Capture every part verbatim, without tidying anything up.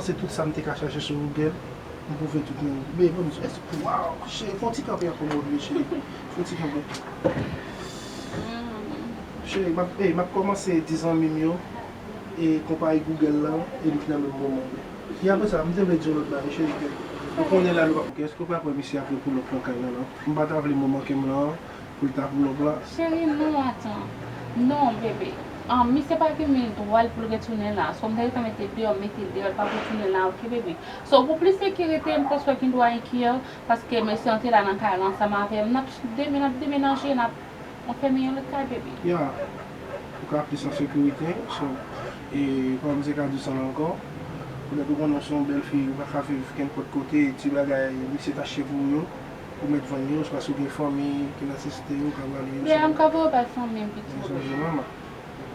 Se tout sa m te ka chache sou Google, m pwouve tout moun. Men, bon, èske, waw, cheri, fè yon ti kanpe ankò, mon Dieu, cheri. Fè yon ti kanpe. Cheri, m ap, ey, m ap kòmanse di zanmi m yo, e konpayi Google lan, e li ki nan menm moman. E apre sa, m te vle di yon lòt bagay, cheri, ke ou konnen la, nou pa. Èske w pa kwè misye ap vin pou lòt lan kay lan, non? M pa ta vle moman ke m lan, pou l ta pou lòt la. Cheri, non, atan. Non, bebe. Ah, misye pa gen mil dwa l pou l retounen la. So, m te gentan mete l deyò, m mete l deyò, l p ap retounen la, oke, bebe? So, pou plis sekirite, m panse w gen dwa enkyete, paske mesye an te la nan kay la ansanm avè m. N ap demen-, n ap demenanje, n ap anfèmen yon lòt kay, bebe. Ya, ou ka plis an sekirite, so, e, kòman m te ka di w sa la ankò? Poutèt ou konnen w se yon bèl fi, ou pa ka viv kenpòt kote, ti bagay, misye t achte pou ou yo, ou mèt vann yo, se paske w gen fanmi ki nesesite yo, ou ka ba li yo. Bebe, m ka voye w bay fanmi m piti. Bon, sa vle manman.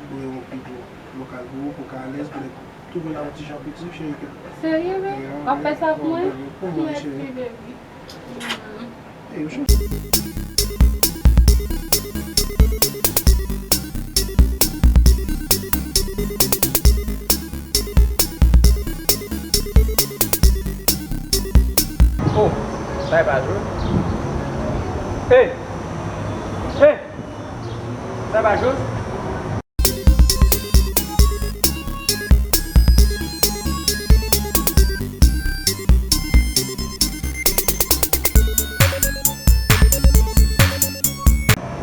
Voye yon pi gwo lokal pou ou, pou w ka alèz, poutèt tou vin la yon ti jan piti, cheri, ke. Serye, bebe? W ap fè sa pou mwen? Pou mwen, cheri. Mèsi, bebe. Hey, yo chante. Oh, sa e pa jwe. Hey! Hey! Sa e pa jwe.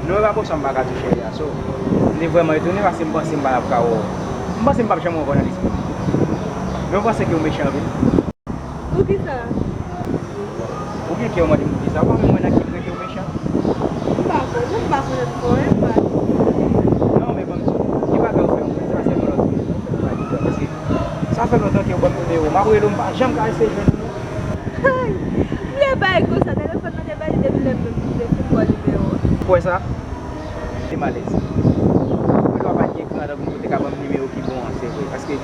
Non, e pa pou sa m pa ka di cheri a, so, li vrèman etone paske m panse m pa t ap ka wè w. M panse m p ap janm wè w ankò nan lespri m. Men m panse ke w mechan anpil. Poukisa? Ou gen kè w mande m poukisa? Ou pa konn mwen nan ki m rete w mechan? M pa konn, m pa konn kò w, m pa konn. Non, men ban m di w, gen bagay ou fè mwen, se pa sèlman lòt moun, non, fè m pa di w, paske sa fè lontan ke ou ban m nimewo w. M ap rele w, m pa janm ka eseye jwenn ou, non. Hay! M lè bay konsa, telefòn nan te pèdi depi lè m menm m te fin pran nimewo a. Ou wè sa? Te malèz. Ou dwa pa gen gran tankou m pou te ka ban m nimewo ki bon an, se vre. Paske,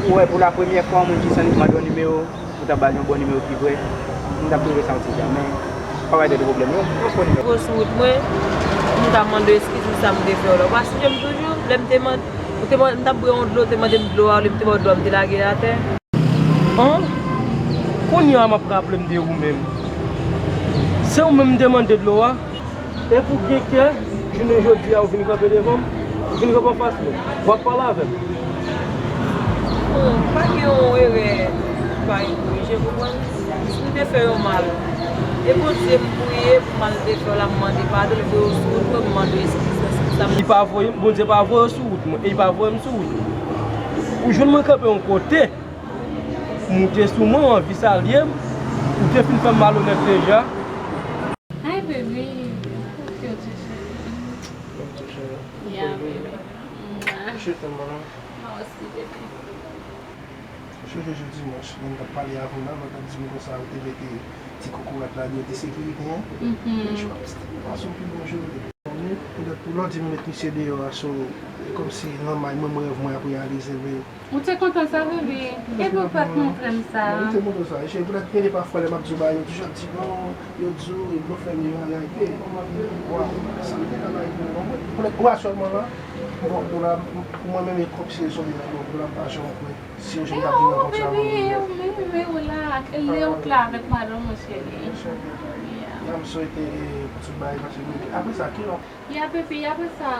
ou wè, pou la premyè fwa, yon moun ki san mande yon nimewo, ou ta ba l yon bon nimewo ki vrè, m t ap twouve sa yon ti jan, men pa bay tèt ou pwoblèm, yon, yon fo nimewo. Ou sou wout mwen, m ka mande w eskiz pou sa m te fè w la. Ou pa sonje m toujou, lè m te mande, ou te mande, m t ap bwè yon dlo, ou te mande m dlo a, olye m te ba w dlo a, m te lage l atè. An? Kounye a m ap raple m de ou menm. Se ou menm m te mande dlo a? Epi w gen kè, jounen jodi a ou vin kanpe devan m, ou vin kanpe anfas mwen, w ap pale avè m. Bon, pa gen yon erè ki pa gen korije, konprann? Si m te fè yon mal, e Bondye m priye pou mal m te fè w la, m mande padon, l voye w sou wout mwen, m mande w eskiz nan sa m. Li pa voye m, Bondye pa voye w sou wout mwen, e li pa voye m sou wout ou. Ou jwenn mwen kanpe yon kote, moute sou mwen, w anvi salye m, ou te fin fè m malonèt deja. Ay, bebe, ou kè w touche. Ou touche, non? Yeah, bebe. Mwa. Je t'aime, mon amour. Mwa osi, bebe. Cheri, jodi dimanch, lè m t ap pale avè w la, mwen t ap di m konsa, ou te mete ti kokorat la, li te sekirite, en? Mhm. Jodi a, se yon pi bon jounen. Poutèt pou lòt di m met misye deyò a, so, e kòmsi nan may mwen, mwen rèv mwen ap reyalize, men. Ou te kontan sa, bebe? Epi ou pa t montre m sa. Mwen te kontan sa. E cheri, poutèt gen de pafwa lè m ap di w bagay, yo toujou ap di non, yo di w, e blofè, men yo an reyalite. Waw, sa m te ka bay pou ou, non? Poutèt ou aktyèlman la, bon, pou la, pou mwen menm, e kòmsi se yon de nan bon, pou la m pa janm kwè. Si yon jou m t ap vin rankontre avè w, bebe. Ou menm, men ou la, lè ou klè avèk madanm ou, cheri. Yeah. Ya, m swete, eh, pou tout bagay mache byen. Apre sa, kilè? Ya, bebe, apre sa,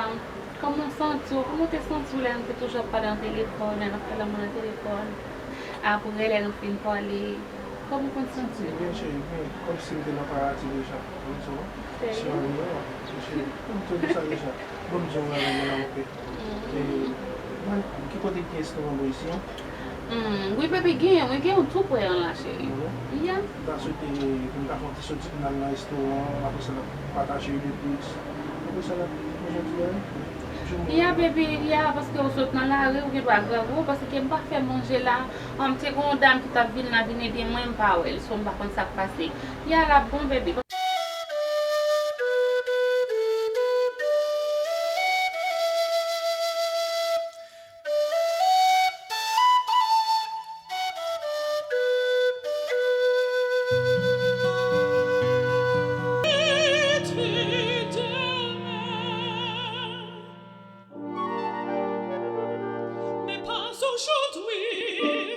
kòman w santi w? Kòman w te santi w lè nou te toujou ap pale nan telefòn, lè n ap fè lanmou nan telefòn? Apre, lè nou fin pale, kòman w konn santi w? Byen, cheri, byen. Kòmsi m te nan paradi deja. Ou di w? Serye? Serye, non, cheri. M te di sa deja. Bon, m di w, mwen, mwen, mwen, mwen. E, mwen, ki kote ki gen restoran bò isi an? Hmm, wi, bebe, genyen, wi, gen yon tou prè an la, cheri. Wi. Ya. M ta swete pou n ta fè yon ti soti pou n al nan restoran, apre sa, n ap pataje ide plis. Apre sa, n ap manje yon ti bagay. Ya, bebe, ya, paske ou sot nan lari, ou gen dwa grangou, paske m pa fè manje la. An, m te gen yon dam ki t ap vin la, vin ede mwen, m pa wè l, so m pa konn sa k pase. Ya, l ap bon, bebe. Mais pas aujourd'hui.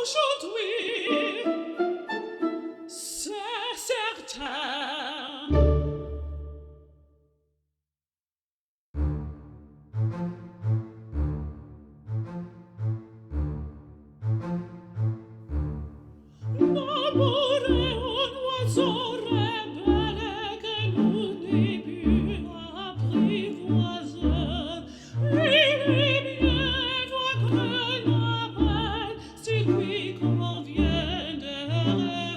Aujourd'hui, c'est certain. D'abord, un oiseau rebelle que nous n'eût pu apprivoiser. Il eût mieux vaut que la peine s'il lui convient de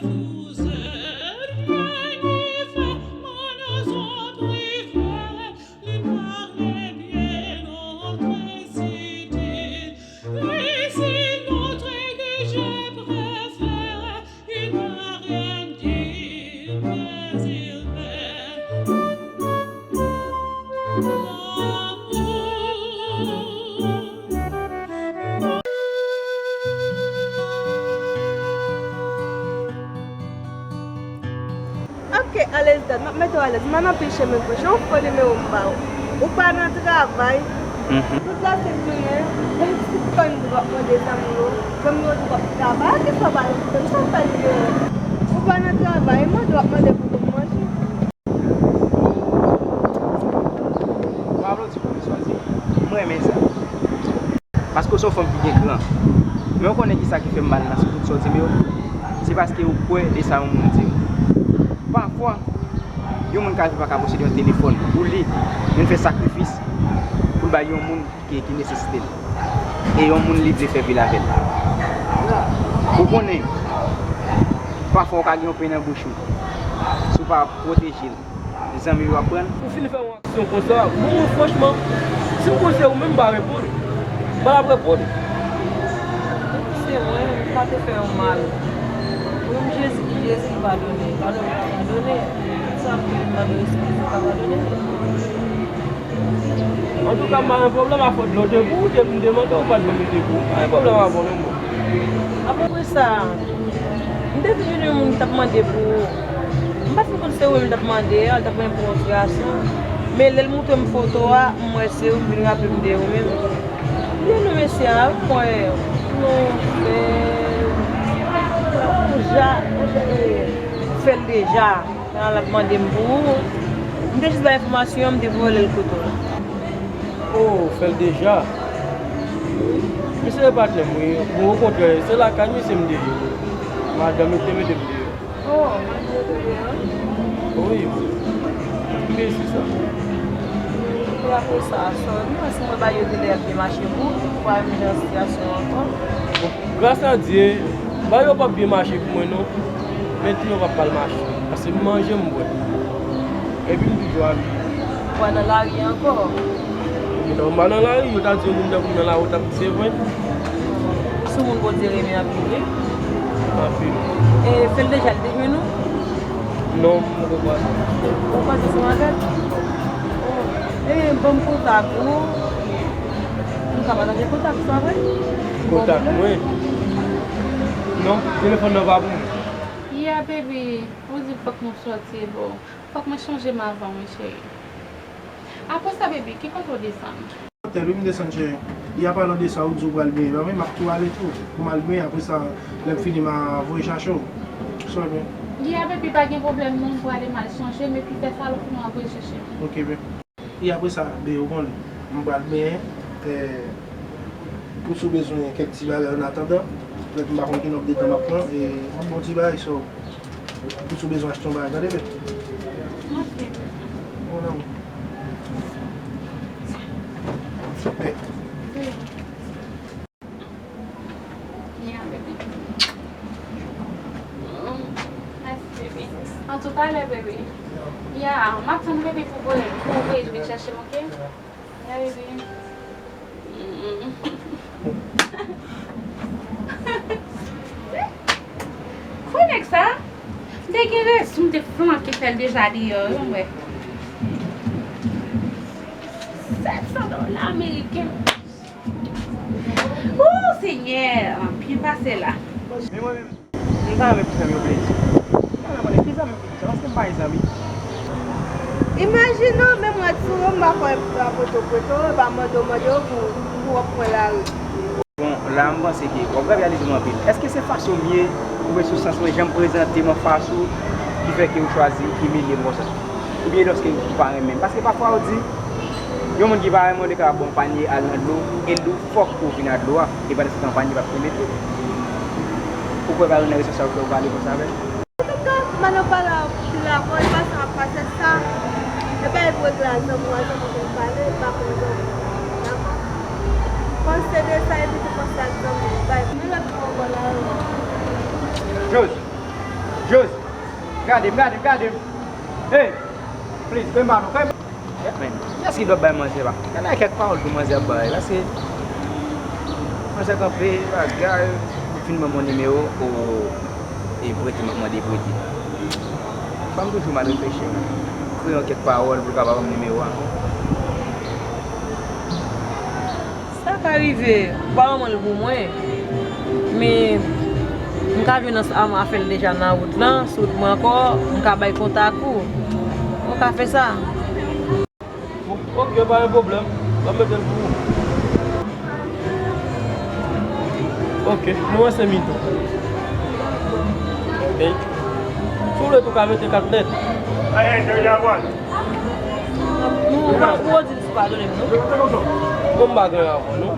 refuser. Rien n'y fait, mais nous en priver, lui parler bien autres idées. Et si l'autre que je préfère, il n'a rien dit, mais il m'aime. Ok, alèz, dad, m ap mete w alèz. M pa nan anpil chemen pou jan w fè nimewo m ba ou. Ou pa nan travay. Mhm. Tout la se tounen. Menm si w konn w ap mande zanmi w, zanmi w di w ap travay, kisa w pa nan travay, sa fè nimewo. Ou pa nan travay, mande w ap mande pou konn manje. Pablo di pou m soti. M renmen sa. Paske w se yon fanm ki gen kran. Men w konnen kisa ki fè m mal nan sou tout sa w di m yo? Se paske w kwè de sa yon moun di w. Pafwa, yon moun ka viv pa ka posede yon telefòn pou li, men l fè sakrifis pou l bay yon moun ki, ki nesesite l. E yon moun li vle fè vil avè l. Ou konnen, pafwa w ka gen yon pen nan bouch ou. Si w pa pwoteje l, zanmi w ap pran l. Ou fin fè yon aksyon konsa, bon, mwen, franchman, si m konn se ou menm, m pa reponn. M pa t ap reponn. Depi se mwen, m pa te fè yon mal. Ou menm, Jezi ki Jezi, li padone. Padone, li padone. Sa m te mande w eskize, ou pa padone. Antouka, m pa gen pwoblèm a fòt lè w te pou ou, te m te mande w, ou pa t vle mete pou ou. Pa gen pwoblèm avè w non, bro. Apre sa, m te vin jwenn yon moun ki t ap mande pou ou. M pa fin konn se ou menm li t ap mande a, li t ap mande pou yon ti gason. Men lè l montre m foto a, m wè se ou, m vin raple m de ou menm. Byen non mesye a, m wè nou fè, nou ja, nou ja, eh, fè l deja. Nan l ap mande m pou ou. M te jis bay enfòmasyon an, m te voye l kote w la. Oh, fè l deja. Misye se patnè m, wi. Bon, okontrè, se lakay misye m te ye. Madanm li te mete m deyò. Oh, madanm ou te deyò? Wi. M byen si sa. E apre sa, sò, nou wè si mwen bay yo de lè ap byen mache pou ou, ou pa menm jan sitiyasyon an ankò. Bon, gras a Dye, bay yo p ap byen mache pou mwen non. Men tou yo p ap mal mache. Paske m manje, m bwè. Epi m toujou abiye. Ou pa nan lari ankò? Non, m pa nan lari, yo ta di yon moun tankou m nan lari, w t ap di se vre. Sou moun Bondye renmen anpil, wi. Anpil. E fè l deja, li te jwenn ou? Non, m poko kwaze. Ou kwaze sou avè l? Oh. E ban m kontak ou. Nou ka pataje kontak sa vre? Kontak mwen? Non, telefòn nan pa pou mwen. Yeah, baby. Ou di fòk nou sòti, boo. Fòk mwen chanje m avan, wi, cheri. Apre sa, baby, ki kote w desann? Otèl, wi, m desann, cheri. Ya, palan de sa, ou di w pral benyen. Ban mwen, m ap tou ale tou. Pou m al benyen, apre sa, lè m fini, m a voye chache w. Sa w gen? Yeah, baby, pa gen pwoblèm, non, m prale, m al chanje m, epi fè sa, lè w fini, w a voye chèche m. Ok, baby. E apre sa, be, ou konnen, m pral benyen, eh, pou si w bezwen kèk ti bagay an atandan, petèt m pa konn ki nonb de tan m ap pran, e m ap ba w ti bagay, so, pou si w bezwen achte yon bagay, tande, be? Ok. Mon amour. Be. Yeah, baby. Mm, mèsi, baby. An tou talè, baby. Yeah, m ap tann, baby, pou voye, pou voye vin chèche m, ok? Yeah, baby. Mm. Gwo nèg sa, m te gen rezon, m te flanke fè l deja deyò, wi, mwen. Sèt san dola ameriken. Ooh, Senyè, byen pase la. Men mwen menm, m ta renmen pou fè m yon plezi. M ta renmen konnen ki zanmi m ki di sa, paske m pa gen zanmi. Imajine w, menm rad sou ou, m pa kwè w ap poto poto, e pa mande w mande w pou, pou w ap pran lari. Bon, La, m panse ke w ap grave ale di m anpil. Èske se fason m ye, oubyen sou sans mwen, jan m prezante m anfas ou, ki fè ke ou chwazi imilye m konsa? Oubyen lòske ou pa renmen m? Paske pafwa yo di, yon moun ki pa renmen w, li ka ba w panye al nan dlo, e l di w fòk pou w vin a dlo a, e pandan se tan panye p ap kenbe tou. Ou kwè Valona responsab fè w pale konsa avè l? Antouka, m pa nan pale a w pou pil avè w, e pa sa m ap pase sa. E pa e pou regle a zanmi w a, zanmi w konn pale, e pa konn zanmi w. Dakò? Panse de sa, epi tou panse ak zanmi w. Bay, men lòt fwa ankò la, yo. Jose! Jose! Gade m, gade m, gade m! Hey! Please, fè m pardon, fè m Kèt men, kiyès ki dwe ap bay manzè la? Gade kèk pawòl pou manzè ap bay, paske manzè kanpe, bagay, ou fin ban m yon nimewo, o, e prete m ap mande prete. Fò m toujou mal reflechi, men. Kreye yon kèk pawòl pou l ka ba m nimewo a. Sa ka rive, ou pa renmen l pou mwen, men m ka jwenn ansanm a fè l deja nan wout lan, sou wout mwen ankò, m ka bay kontak ou. Ou ka fè sa. Ok, pa gen pwoblèm. M ap mete l pou ou. Ok, nou wè se mitan. Ok. Si w vle tou ka mete kat nèt. Ay, ay, ay, ay, ay. Nou, nou, nou di l sou padone m, non? Bon, m pa gen avè w, non.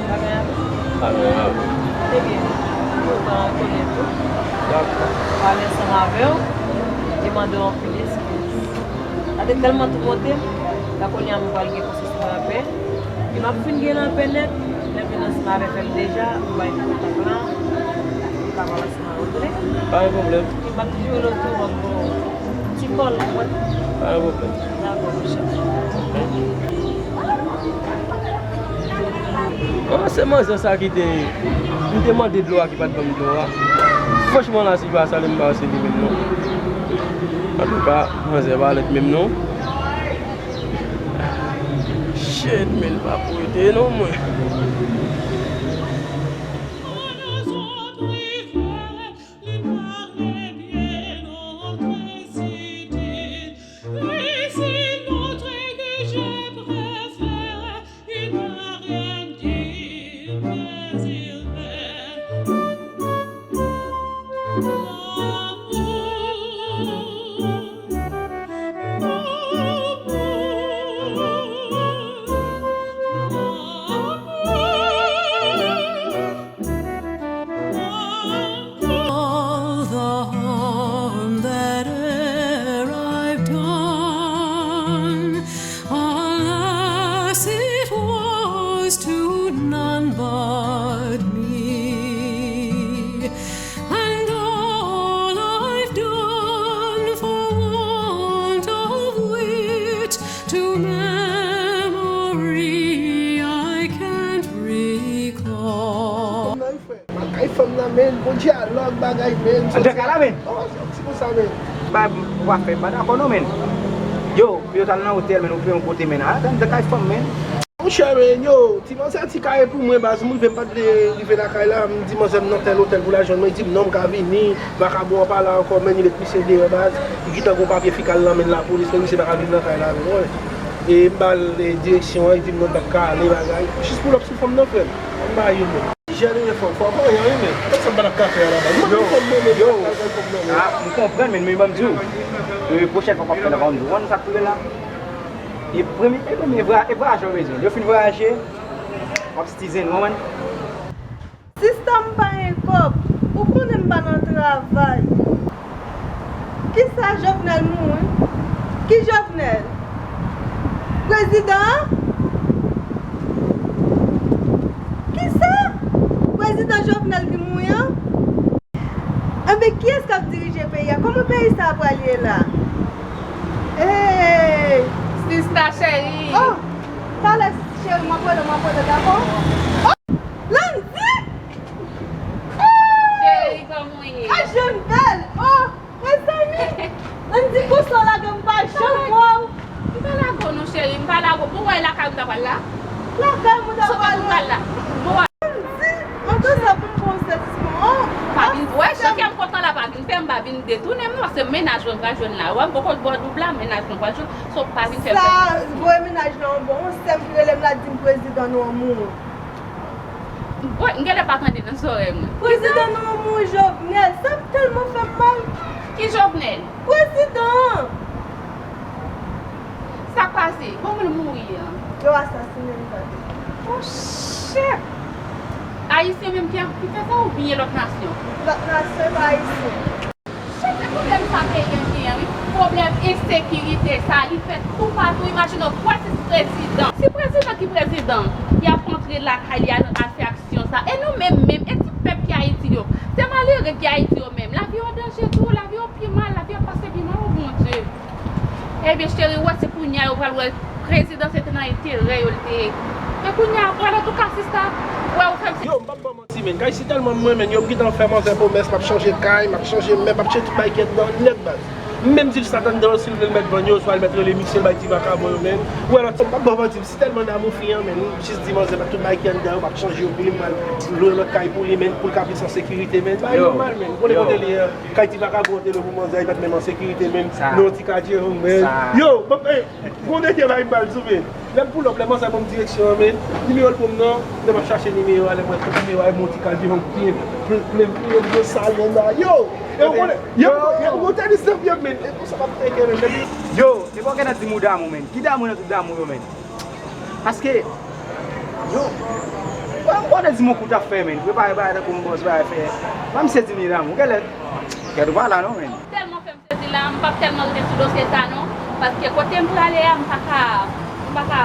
Pa gen avè w? Pa gen avè w. Ebyen, nou kontan konnen tou. Dakò. Pale ansanm avè w e mande w anpil eskiz. Sa te tèlman tou monte m, la kounye a m pral gen konsesyon lapè. E m ap fin gen lapè nèt, lè m vin ansanm avè fè l deja, m bay kontak lan, m ka pale ansanm avè w, tande? Pa gen pwoblèm. E m ap toujou rele w tou, m ap ba w ti kòl, ou konprann? Pa gen pwoblèm. Dakò, monchè. Ah, se manzè sa ki te, m te mande dlo a ki pa t ban m dlo a. Franchman la, si pa sa, li m pa se li menm non. Antouka, manzè pa lèd menm non. Shit, men pa pou ede non mwen. Li pale byen, non, trè sitil. Et c'est l'autre que je préfère, il n'a rien dit, mais il fait l'amour. All the harm that e'er I've done, alas, it was to none but me. And all I've done for want of wit to memory I can't recall. Bagay fanm nan, men, bon dyalòg, bagay, men. An de kay la, men. Oh, se yon ti konsa, men. Ba, ou pa fè, m pa dakò non, men. Yo, yo t al nan otèl, men, ou fè yon kote, men. An de kay fanm, men. Monchè, men, yo, ti manzè ti kare pou mwen, baz, m rive, m pa t vle rive lakay la, m di manzè m nan tèl otèl pou l al jwenn mwen, li di m non, m ka vini, vakabon an pa la ankò, men, li met misye deyò, baz, li gentan gon papye fikal nan men lapolis, men misye pa ka vin nan kay la, men, wè. E m ba l, e, direksyon an, li di m non, l pa t ka ale, bagay. Jis pou l ap sou fanm nan, frè m. Ann ba youn, men. Jèn wi, fò, fò, fò, yon, wi, men. Sa m pa t ap ka fè a la baz. Mwen, yo, fò m, men, yo. Fò m, men. Ah, m konprann, men, men ban m di w. E, pwochèn fwa w ap fè l ankò, m di w. Ou konn sa k tou gen la? E premye, e premye vwa-, e vwayaje w bezwen. Lè w fin vwayaje, w ap stizen, ou konprann? Sista, m pa gen kòb. Ou konnen m pa nan travay. Kisa Jovenel mouri? Ki Jovenel? Prezidan an? Kisa? Prezidan Jovenel ki mouri an? Enben, kiyès k ap dirije peyi a? Kòman peyi sa a pral ye la? Hey! Sista cheri! Oh! Talè, cheri, m ap rele w, m ap rele w, dakò? Oh! Landy! Cheri, kòman w ye? Ka jwenn bèl! Oh! Mezanmi! Landy, konsa w lage m pa janm wè w! M pa lage w non, cheri, m pa lage w. Bon, w wè lakay ou m ta pral la? Lakay mwen ta pral la. Bon, w wè. Landy, antan sa pou m ba w sètisfè, oh! Pa vin, wè, jan kè m kontan la, pa vin fè m, pa vin detounen m non, paske mennaj mwen pral jwenn la. Wè, m poko bò doub la, mennaj mwen pral jwenn. So, pa vin fè m pè. Sa, voye mennaj lan anba w, yon sè m ki rele m la di m prezidan nou an mouri. M Wè, m genlè pa tande nan zòrèy mwen. Prezidan nou an mouri Jovenel, sa tèlman fè m mal. Ki Jovenel? Prezidan an. Sa k pase? Kòman l mouri an? Yo asasinen l tande. Oh shit! Ayisyen menm ki, ki fè sa oubyen lòt nasyon? Lòt nasyon, e pa ayisyen. Chèf, se pwoblèm sa peyi an genyen, wi. Pwoblèm ensekirite sa, li fèt toupatou. Imajine w, pwosis prezidan. Si prezidan ki prezidan, y ap antre lakay li al, al fè aksyon sa. E nou menm, menm, e ti pèp ki Ayiti yo? Se malere ki Ayiti yo menm. Lavi yo an danje tou, lavi yo pi mal, lavi ap pase pi mal, o Bondye. Ebyen, cheri, w wè se kounye a yo pral wè prezidan se te nan enterè yo l te ye. E kounye a, pral antouka, sista, wè ou fè m. Yo, m p ap ba w manti, men. Kay si tèlman m renmen l, yo, m gentan fè manzè pwomès, m ap chanje kay, m ap chanje mèb, m ap chanje tout bagay ki anndan nèt, baz. M menm di l sa t anndan yo, si l vle l mèt vann yo, oswa l mèt rele misye, l bay ti vakabon yo, men. Ou wè lòt, m p ap ba w manti, m si tèlman damou fi an, men. M jis di manzè, tout bagay ki anndan yo, m ap chanje yo pou li, m pral lwe lòt kay pou li, men, pou l ka plis an sekirite, men. Bagay nòmal, men. Ou konnen kote li ye. Kay ti vakabon te lwe pou manzè, li pa t menm an sekirite, men. Nan yon ti katye, men. Yo, bon, eh, gon nèg ki bay m bal sou, men. Lè m pull up, lè manzè ban m direksyon an, men, nimewo l ban m nan, lè m ap chache nimewo a, lè m wè nimewo a, e yon ti kal ki yon plen, plen, plen, plen gwo salon la. Yo! E w konnen, yo, yo, yo, tenis nan pye m, men. E konsa m ap teke, men, depi. Yo, e pa w gentan di m ou damou, men. Ki damou nan tout damou yo, men? Paske, yo, mwen, mwen konnen di m yon kout ap fè, men. Prepare bagay tankou m bòs bagay fè. Ban m sezi ni damou. Genlè, kèt ou pa la, non, men. Tèlman fè m sezi la, m p ap tèlman rete sou dosye sa, non. Paske kote m prale a, m pa ka, m pa ka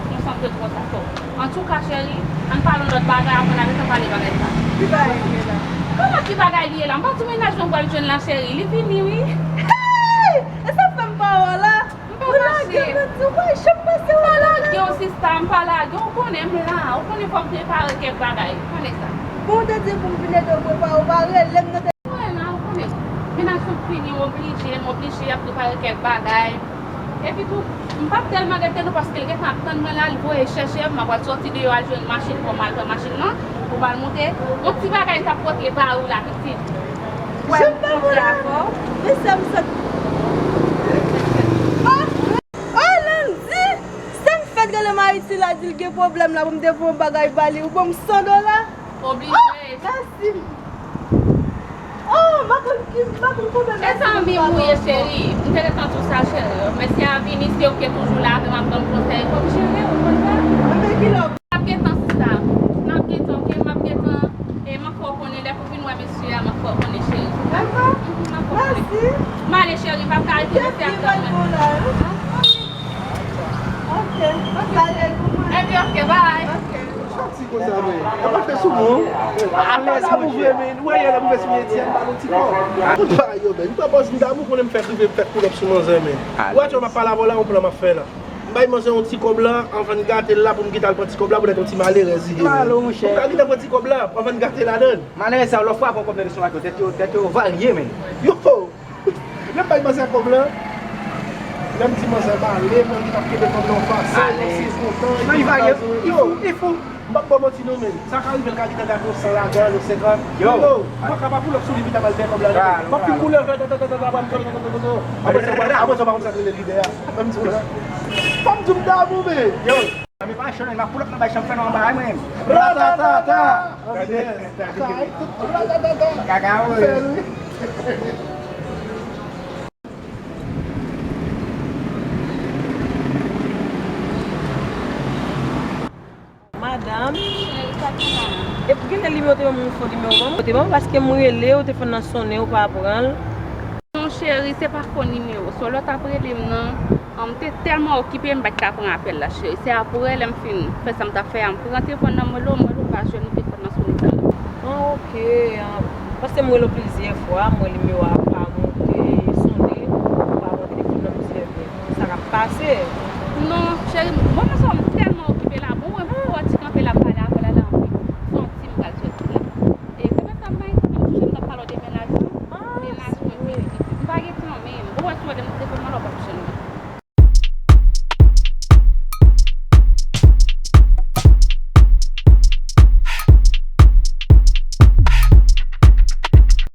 konsantre twò sa twò. Antouka, cheri, ann pale yon lòt bagay, avan n ap gentan pale bagay sa. Ki bagay li ye la? Kòman ki bagay li ye la? M pa di w mennaj mwen pral jwenn la, cheri. Li vini, wi. Hey! E sa fè m pa wè w la? M pa mache. Ou lage m nan ti woy, jan m pase w la. M pa lage w, sista, m pa lage w. Ou konnen m la. Ou konnen fò m prepare kèk bagay. Ou konnen sa. Bon, w te di pou m vin ede w prepare, w pa rele m nan te. Mwen la, ou konnen. Mennaj mwen vini, m oblije, m oblije ap prepare kèk bagay. Epi tou, m p ap tèlman rete non, paske l gentan ap tann mwen la, l voye chèche m, m ap al sòti deyò al jwenn machin pou m al pran machin nan, pou m al moute. Yon ti bagay m t ap pote ba ou la, pitit. Wè, m kontre avè w. Men sa m sot. Oh, oh, Landy! Sa m fèt rele m Ayiti la, di l gen pwoblèm la pou m te voye yon bagay ba li. Ou ban m san dola? Oblije. Oh, mèsi. Oh, m pa konn ki, m pa konn konbyen. E zanmi m ou ye, cheri. M te gentan di w sa, cheri. Mesye a vini, se ou ki toujou la avè m, ap ban m konsèy. Kòm cheri, ou konn sa? Mwen men ki lè w. N ap gentan, sista. N ap gentan, oke? M ap gentan. E m ap fè w konnen lè pou vin wè mesye a, m ap fè w konnen, cheri. Dakò. Mhm, m ap fè w konnen. Mèsi. M ale, cheri, m ap ka rete mesye a tann mwen. Oke, oke. Ebyen, oke, bye. Oke. Soti konsa, men. Sa pa fè sou mwen. Alèz, monchè. Men, ou wè yè lè m ouvè sou Etienne, ba nou ti kò. Tout bagay yo, men. M pran pòz m damou, konnen m fè rive, m fè pull up sou manzè, men. Ou wè, m ap pale avè w la, yon plan m ap fè la. M bay manzè yon ti kòb la, anvan n gate l la, pou m kite al pran ti kòb la, poutèt yon ti malerèz li ye, men. Pou m ka kite pran ti kòb la, anvan n gate ladan l. Malerèz sa yo, lòt fwa, pran kòb nan leson ak yo, tèt yo, tèt yo varye, men. Yo! Lè m bay manzè kòb la, lè m di manzè m ale, mwen li t ap kenbe kòb la yon fason, yon si kontan, li fou, li fou. M p ap ba w manti non, men. Sa ka rive l ka gentan gate yon san ladan l, yon senkant. Yo! Yo! M pa ka pa pull up sou li, vin al bay kòb la non. M ap fin boule, ta, ta, ta, ta, ta, ta, ta, ta, ta, ta. Apre sa, apre sa, w pa konn sa k rele lidè a. Ban m di w la. Ban m di w m damou, men. Yo! Mwen pa chanj, m ap pull up nan bay chanm fè nan anba, mwen. Ratatata! Ratatata! Kaka, wi. Fè l, wi. Madanm. Cheri, sa ki la? Epi genlè nimewo te ban m yon fo nimewo ban m. Ou te ban m paske m rele, ou te fè nan sonnen, ou pa pran l. Non, cheri, se pa fo nimewo. Se yon lòt ap rele m nan. An, m te tèlman okipe, m pa t ka pran apèl la, cheri. Se apre, lè m fin fè sa m t ap fè a, m pran telefòn nan, m rele w, m rele w, m pa jwenn ou, telefòn nan sonnen sa la. An, oke. An, paske m rele w plizyè fwa, m wè nimewo a pa monte, sonnen, ou pa pran telefòn nan plizyè fwa. Sa k ap pase? Non, cheri, bon, mwen sa m tèlman okipe la, bon, mwen fò ti kanpe la, pale avè l la, la, anpil. Soti, m pral soti la. E, se pa sa, m pa gen tan, m touche, m t ap pale w de mennaj mwen. Mennaj mwen vini. M pa gen tan, men, bon, wè, si w wè de m telefòn nan, la, w p ap jwenn.